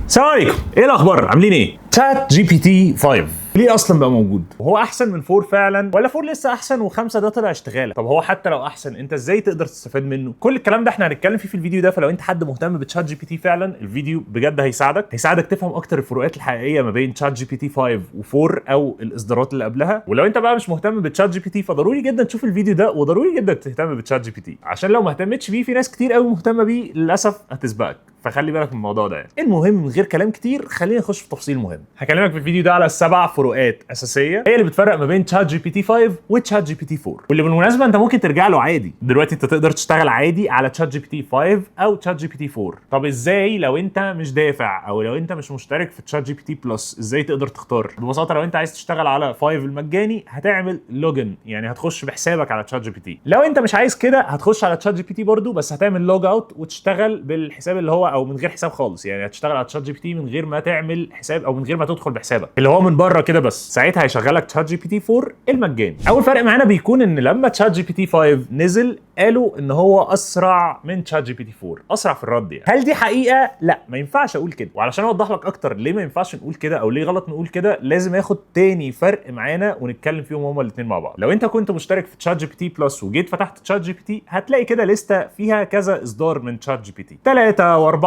السلام عليكم، ايه الاخبار؟ عاملين ايه؟ ChatGPT 5 ليه اصلا بقى موجود؟ وهو احسن من 4 فعلا ولا 4 لسه احسن وخمسة ده طلع اشتغاله؟ طب هو حتى لو احسن، انت ازاي تقدر تستفاد منه؟ كل الكلام ده احنا هنتكلم فيه في الفيديو ده. فلو انت حد مهتم ب ChatGPT فعلا، الفيديو بجد هيساعدك تفهم اكتر الفروقات الحقيقية ما بين ChatGPT 5 و4 او الاصدارات اللي قبلها. ولو انت بقى مش مهتم ب ChatGPT، فضروري جدا تشوف الفيديو ده، وضروري جدا تهتم ب ChatGPT، عشان لو ما اهتمتش بيه، في ناس كتير قوي مهتمة بيه للاسف هتسبقك، فخلي بالك من الموضوع ده يعني. المهم، من غير كلام كتير، خلينا نخش في تفصيل مهم. هكلمك في الفيديو ده على السبع فروقات اساسية هي اللي بتفرق ما بين ChatGPT 5 و ChatGPT 4، واللي بالمناسبة انت ممكن ترجع له عادي. دلوقتي انت تقدر تشتغل عادي على ChatGPT 5 او ChatGPT 4. طب ازاي لو انت مش دافع او لو انت مش مشترك في ChatGPT Plus، ازاي تقدر تختار؟ ببساطه، لو انت عايز تشتغل على 5 المجاني هتعمل login، يعني هتخش بحسابك على ChatGPT. لو انت مش عايز كده، هتخش على ChatGPT برضو، بس هتعمل log out وتشتغل بالحساب اللي هو او من غير حساب خالص، يعني هتشتغل على ChatGPT من غير ما تعمل حساب او من غير ما تدخل بحسابك اللي هو من بره كده، بس ساعتها هيشغلك ChatGPT 4 المجاني. اول فرق معانا بيكون ان لما ChatGPT 5 نزل، قالوا ان هو اسرع من ChatGPT 4، اسرع في الرد يعني. هل دي حقيقه؟ لا، ما ينفعش اقول كده. وعلشان اوضح لك اكتر ليه ما ينفعش نقول كده او ليه غلط نقول كده، لازم اخد تاني فرق معانا ونتكلم فيهم هما الاثنين مع بعض. لو انت كنت مشترك في ChatGPT Plus وجيت فتحت ChatGPT، هتلاقي كده لستة فيها كذا اصدار من ChatGPT، 3 و4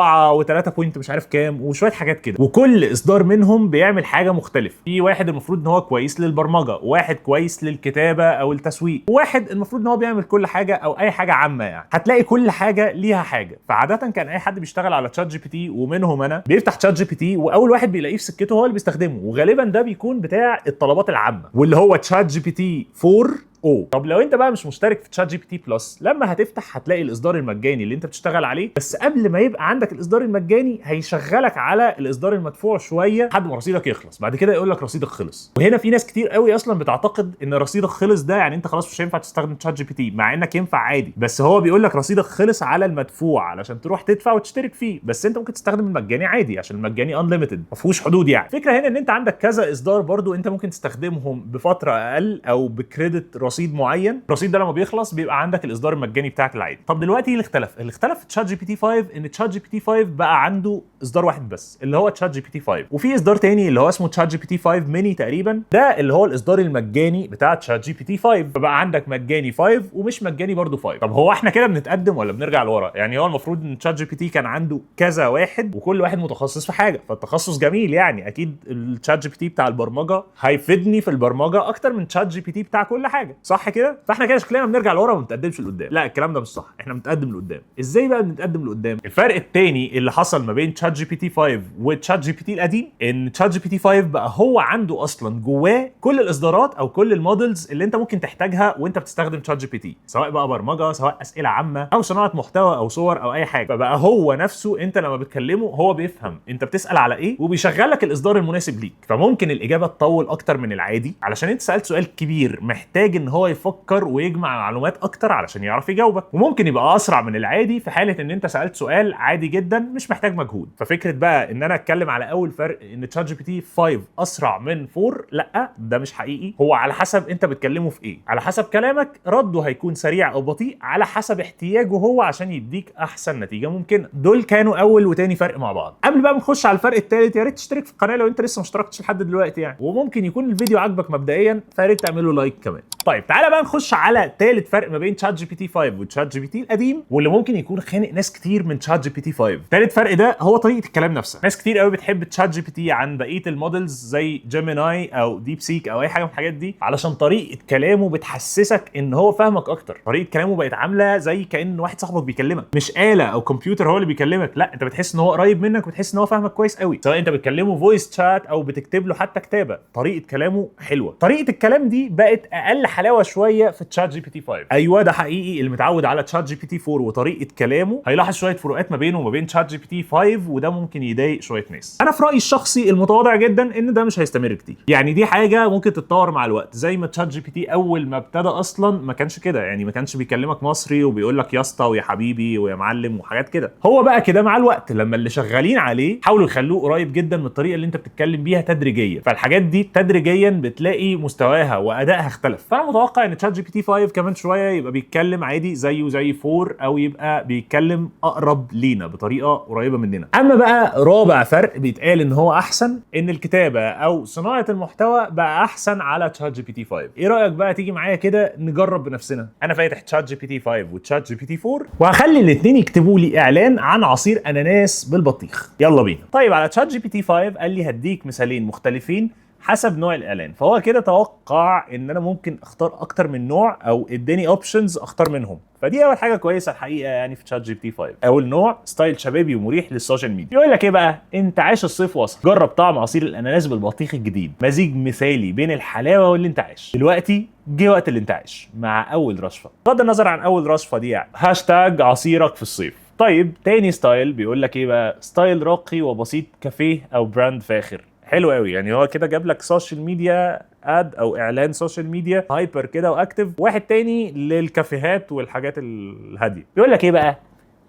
و3 point مش عارف كام وشوية حاجات كده، وكل اصدار منهم بيعمل حاجة مختلفه. في واحد المفروض ان هو كويس للبرمجه، واحد كويس للكتابة او التسويق، واحد المفروض ان هو بيعمل كل حاجة او اي حاجة عامه. يعني هتلاقي كل حاجة ليها حاجه. فعاده كان اي حد بيشتغل على ChatGPT، ومنهم انا، بيفتح ChatGPT واول واحد بيلاقيه في سكته هو اللي بيستخدمه، وغالبا ده بيكون بتاع الطلبات العامة واللي هو ChatGPT 4 o. طب لو انت بقى مش مشترك في ChatGPT Plus، لما هتفتح هتلاقي الاصدار المجاني اللي انت بتشتغل عليه، بس قبل ما يبقى عندك الاصدار المجاني هيشغلك على الاصدار المدفوع شوية لحد ما رصيدك يخلص، بعد كده يقول لك رصيدك خلص. وهنا في ناس كتير قوي اصلا بتعتقد ان رصيدك خلص ده يعني انت خلاص مش هينفع تستخدم ChatGPT، مع انك ينفع عادي، بس هو بيقول لك رصيدك خلص على المدفوع علشان تروح تدفع وتشترك فيه، بس انت ممكن تستخدم المجاني عادي عشان المجاني unlimited، ما فيهوش حدود. يعني الفكرة هنا ان انت عندك كذا اصدار برضو انت ممكن تستخدمهم بفترة اقل او ب credit رصيد معين، الرصيد ده لما بيخلص بيبقى عندك الاصدار المجاني بتاعك العادي. طب دلوقتي ايه اللي اختلف؟ اللي اختلف في ChatGPT 5 ان ChatGPT 5 بقى عنده اصدار واحد بس اللي هو ChatGPT 5، وفي اصدار تاني اللي هو اسمه ChatGPT 5 ميني تقريبا، ده اللي هو الاصدار المجاني بتاع ChatGPT 5. فبقى عندك مجاني 5 ومش مجاني برضو 5. طب هو احنا كده بنتقدم ولا بنرجع لورا؟ يعني هو المفروض ان ChatGPT كان عنده كذا واحد وكل واحد متخصص في حاجه، فالتخصص جميل، يعني اكيد ال ChatGPT بتاع البرمجة هيفيدني في البرمجة اكتر من ChatGPT بتاع كل حاجه، صح كده؟ فاحنا كده شكلنا بنرجع لورا وما بنتقدمش لقدام. لا، الكلام ده مش صح، احنا بنتقدم لقدام. ازاي بقى بنتقدم لقدام؟ الفرق الثاني اللي حصل ما بين ChatGPT 5 و ChatGPT القديم ان ChatGPT 5 بقى هو عنده اصلا جواه كل الاصدارات او كل ال models اللي انت ممكن تحتاجها وانت بتستخدم ChatGPT، سواء بقى برمجه، سواء اسئلة عامه، او صناعة محتوى او صور او اي حاجه. فبقى هو نفسه انت لما بتكلمه هو بيفهم انت بتسال على ايه وبيشغل لك الاصدار المناسب ليك. فممكن الاجابة تطول اكتر من العادي علشان انت سالت سؤال كبير محتاج ان هو يفكر ويجمع معلومات اكتر علشان يعرف يجاوبك، وممكن يبقى اسرع من العادي في حاله ان انت سالت سؤال عادي جدا مش محتاج مجهود. ففكره بقى ان انا اتكلم على اول فرق ان ChatGPT 5 اسرع من 4، لا، ده مش حقيقي. هو على حسب انت بتكلمه في ايه، على حسب كلامك رده هيكون سريع او بطيء على حسب احتياجه هو عشان يديك احسن نتيجة ممكنه. دول كانوا اول وتاني فرق مع بعض. قبل بقى ما نخش على الفرق الثالث، يا ريت تشترك في القناة لو انت لسه ما اشتركتش لحد دلوقتي يعني، وممكن يكون الفيديو عجبك مبدئيا فيا ريت تعمله like كمان. طيب، تعالى بقى نخش على ثالث فرق ما بين ChatGPT 5 و ChatGPT القديم، واللي ممكن يكون خانق ناس كتير من ChatGPT 5. ثالث فرق ده هو طريقه الكلام نفسها. ناس كتير قوي بتحب ChatGPT عن بقية ال models زي Gemini او DeepSeek او اي حاجة من الحاجات دي علشان طريقه كلامه بتحسسك ان هو فاهمك اكتر. طريقه كلامه بقت عامله زي كأن واحد صاحبك بيكلمك، مش آلة او كمبيوتر هو اللي بيكلمك. لا، انت بتحس ان هو قريب منك وبتحس ان هو فاهمك كويس قوي، سواء انت بتكلمه voice chat او بتكتب له حتى كتابه. طريقه كلامه حلوه. طريقه الكلام دي بقت اقل حلاوة شوية في ChatGPT 5. ايوه، ده حقيقي، اللي متعود على ChatGPT 4 وطريقه كلامه هيلاحظ شوية فروقات ما بينه وما بين ChatGPT 5، وده ممكن يضايق شوية ناس. انا في رايي الشخصي المتواضع جدا ان ده مش هيستمر كتير، يعني دي حاجة ممكن تتطور مع الوقت، زي ما ChatGPT اول ما ابتدى اصلا ما كانش كده، يعني ما كانش بيكلمك مصري وبيقول لك يا اسطى ويا حبيبي ويا معلم وحاجات كده. هو بقى كده مع الوقت لما اللي شغالين عليه حاولوا يخلوه قريب جدا من الطريقة اللي انت بتتكلم بيها تدريجيا، فالحاجات دي تدريجيا بتلاقي مستواها وادائها اختلف. فانا متوقع متوقع ان ChatGPT 5 كمان شوية يبقى بيتكلم عادي زيه زي 4، او يبقى بيتكلم اقرب لينا بطريقة قريبه مننا. اما بقى رابع فرق بيتقال ان هو احسن، ان الكتابة او صناعة المحتوى بقى احسن على ChatGPT 5. ايه رايك بقى تيجي معايا كده نجرب بنفسنا؟ انا فاتح ChatGPT 5 و ChatGPT 4، وهخلي الاثنين يكتبوا لي اعلان عن عصير اناناس بالبطيخ. يلا بينا. طيب على ChatGPT 5 قال لي هديك مثالين مختلفين حسب نوع الاعلان، فهو كده توقع ان انا ممكن اختار اكتر من نوع او اداني options اختار منهم، فدي اول حاجة كويسة الحقيقة يعني في ChatGPT 5. اول نوع style شبابي ومريح لل social media، يقول لك ايه بقى؟ انتعاش الصيف وصل، جرب طعم عصير الاناناس بالبطيخ الجديد، مزيج مثالي بين الحلاوة والانتعاش. دلوقتي جه وقت الانتعاش مع اول رشفه، بغض النظر عن اول رشفه دي يعني، هاشتاج عصيرك في الصيف. طيب تاني style بيقول لك ايه بقى؟ style راقي وبسيط، كافيه او brand فاخر. حلو قوي، يعني هو كده جاب لك social media ad او اعلان social media hyper كده و active. واحد تاني للكافيهات والحاجات الهادية، بيقول لك ايه بقى؟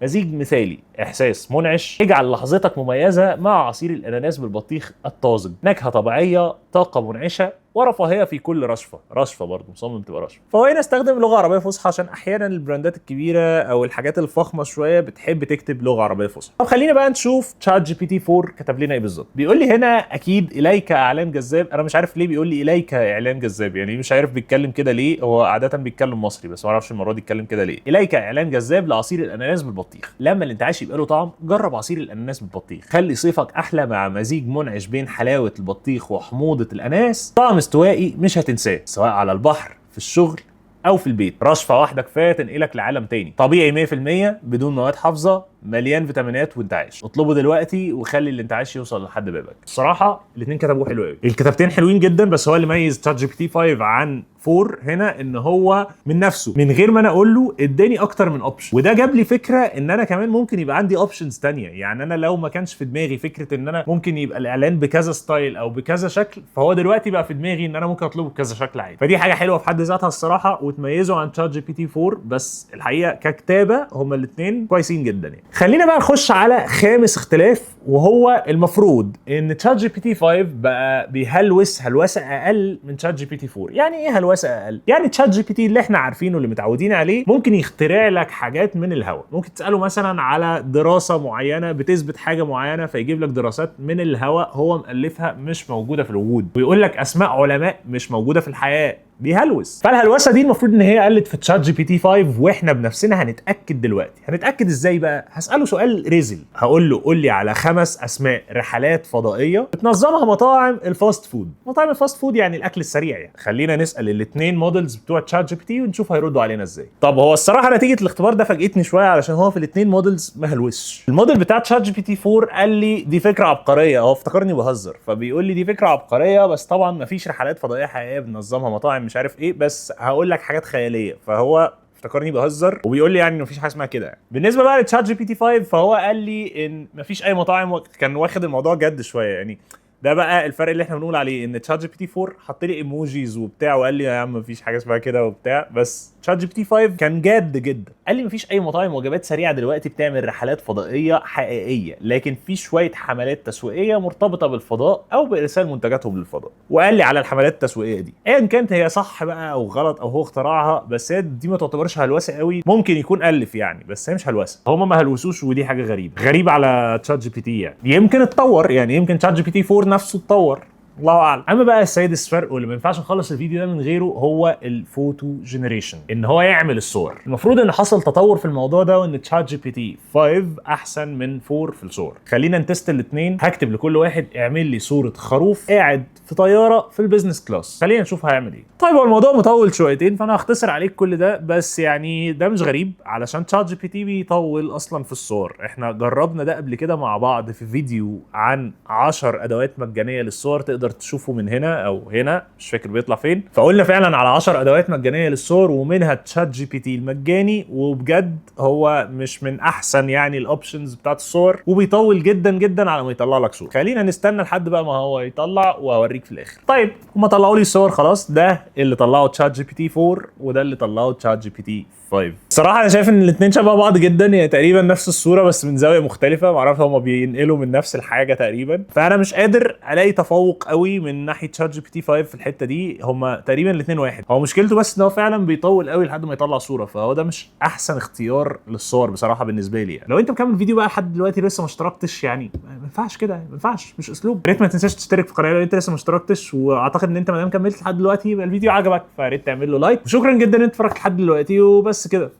مزيج مثالي، احساس منعش، اجعل لحظتك مميزة مع عصير الاناناس بالبطيخ الطازج، نكهة طبيعيه، طاقة منعشه، ورفاهيه في كل رشفه. رشفه برضه مصمم تبقى رشفه. فهو هنا استخدم لغة عربية فصحى عشان احيانا البراندات الكبيرة او الحاجات الفخمه شوية بتحب تكتب لغة عربية فصحى. طب خلينا بقى نشوف ChatGPT 4 كتب لنا ايه بالظبط. بيقول لي هنا اكيد اليك اعلان جذاب. انا مش عارف ليه بيقول لي اليك اعلان جذاب، يعني مش عارف بيتكلم كده ليه، هو عادة بيتكلم مصري بس ما اعرفش المرة دي اتكلم كده ليه. اليك اعلان جذاب لعصير الاناناس بالبطيخ، لما الانتعاش يبقى له طعم جرب عصير الاناناس بالبطيخ، خلي صيفك احلى مع مزيج منعش بين حلاوة البطيخ وحموضه الاناناس، طعم استوائي مش هتنساه سواء على البحر، في الشغل، او في البيت. رشفه واحدة كفاية تنقلك لعالم تاني، طبيعي 100% بدون مواد حافظه، مليان فيتامينات وانتعاش. اطلبه دلوقتي وخلي الانتعاش يوصل لحد بابك. الصراحة الاثنين كتبوه حلو قوي، الكتابتين حلوين جدا، بس هو اللي ميز ChatGPT 5 عن 4 هنا ان هو من نفسه من غير ما انا اقول له اداني اكتر من option، وده جاب لي فكرة ان انا كمان ممكن يبقى عندي options تانية. يعني انا لو ما كانش في دماغي فكرة ان انا ممكن يبقى الاعلان بكذا style او بكذا شكل، فهو دلوقتي بقى في دماغي ان انا ممكن اطلبه بكذا شكل عادي. فدي حاجة حلوة في حد ذاتها الصراحة وتميزه عن ChatGPT 4، بس الحقيقة ككتابه هما الاثنين كويسين جدا يعني. خلينا بقى نخش على خامس اختلاف، وهو المفروض ان ChatGPT 5 بقى بيهلوس هلوسه اقل من ChatGPT 4. يعني ايه هلوسه اقل؟ يعني ChatGPT اللي احنا عارفينه اللي متعودين عليه ممكن يخترع لك حاجات من الهواء، ممكن تساله مثلا على دراسة معينة بتثبت حاجة معينة فيجيب لك دراسات من الهواء هو مؤلفها مش موجودة في الوجود، ويقول لك اسماء علماء مش موجودة في الحياة، بيهلوس. فالهلوسه دي المفروض ان هي قلت في ChatGPT 5، واحنا بنفسنا هنتاكد دلوقتي. هنتاكد ازاي بقى؟ هساله سؤال رزل، هقول له قول لي على 5 اسماء رحلات فضائية بتنظمها مطاعم ال fast food. مطاعم ال fast food يعني الاكل السريع يعني. خلينا نسال الاثنين models بتوع ChatGPT ونشوف هيردوا علينا ازاي. طب هو الصراحة نتيجة الاختبار ده فاجئتني شوية، علشان هو في الاثنين models ما هلوسش. الموديل بتاع ChatGPT 4 قال لي دي فكرة عبقرية، هو افتكرني بهزر فبيقول لي دي فكرة عبقرية، بس طبعا ما فيش رحلات فضائية حقيقية بننظمها مطاعم مش عارف ايه، بس هقول لك حاجات خيالية. فهو افتكرني بهزر وبيقول لي يعني مفيش حاجة اسمها كده يعني. بالنسبة بقى ل ChatGPT 5 فهو قال لي ان مفيش اي مطاعم، كان واخد الموضوع جد شوية يعني. ده بقى الفرق اللي احنا بنقول عليه، ان ChatGPT 4 حط لي emojis وبتاع وقال لي يا عم مفيش حاجة اسمها كده وبتاع، بس ChatGPT 5 كان جاد جدا، قال لي مفيش اي مطاعم وجبات سريعة دلوقتي بتعمل رحلات فضائية حقيقية، لكن في شوية حملات تسويقية مرتبطة بالفضاء او بارسال منتجاتهم للفضاء. وقال لي على الحملات التسويقية دي ايا كانت هي صح بقى او غلط او هو اخترعها، بس هي دي ما تعتبرش هلوسه قوي، ممكن يكون الف يعني، بس هي مش هلوسه. هما ما هلوسوش، ودي حاجة غريبة غريبة على ChatGPT يعني. يمكن اتطور يعني، يمكن ChatGPT 4 نفسه اتطور، الله اعلم. اما بقى السادس فرق واللي ما ينفعش نخلص الفيديو ده من غيره، هو ال photo generation، ان هو يعمل الصور. المفروض ان حصل تطور في الموضوع ده، وان ChatGPT 5 احسن من 4 في الصور. خلينا ن test الاثنين. هكتب لكل واحد اعمل لي صوره خروف قاعد في طيارة في ال business class، خلينا نشوف هيعمل ايه. طيب هو الموضوع مطول شويتين فانا هختصر عليك كل ده، بس يعني ده مش غريب علشان ChatGPT بيطول اصلا في الصور. احنا جربنا ده قبل كده مع بعض في فيديو عن 10 ادوات مجانية للصور، تقدر تشوفه من هنا او هنا، مش فاكر بيطلع فين. فقلنا فعلا على 10 ادوات مجانية للصور ومنها ChatGPT المجاني، وبجد هو مش من احسن يعني ال options بتاعت الصور، وبيطول جدا جدا على ما يطلع لك صور. خلينا نستنى لحد بقى ما هو يطلع وهوريك في الاخر. طيب هما طلعوا لي الصور خلاص، ده اللي طلعه ChatGPT 4 وده اللي طلعه ChatGPT 5. صراحة انا شايف ان الاثنين شبه بعض جدا، يعني تقريبا نفس الصورة بس من زاوية مختلفه، معرفش هما بينقلوا من نفس الحاجة تقريبا، فانا مش قادر الاقي تفوق قوي قوي من ناحية ChatGPT 5 في الحتة دي، هما تقريبا الاثنين واحد. هو مشكلته بس ان هو فعلا بيطول قوي لحد ما يطلع صوره، فهو ده مش احسن اختيار للصور بصراحة بالنسبة لي يعني. لو انت مكمل الفيديو بقى لحد دلوقتي لسه ما اشتركتش، يعني ما ينفعش كده، ما ينفعش، مش اسلوب. يا ريت ما تنساش تشترك في القناة لو انت لسه ما اشتركتش، واعتقد ان انت ما دام كملت لحد دلوقتي يبقى الفيديو عجبك، فيا ريت تعمل له like. وشكرا جدا ان انت اتفرجت لحد دلوقتي، وبس كده،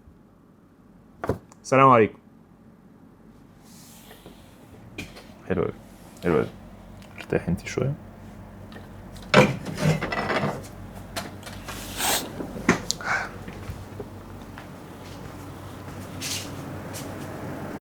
السلام عليكم. حلو قوي، حلو قوي. ارتاح انت شوية.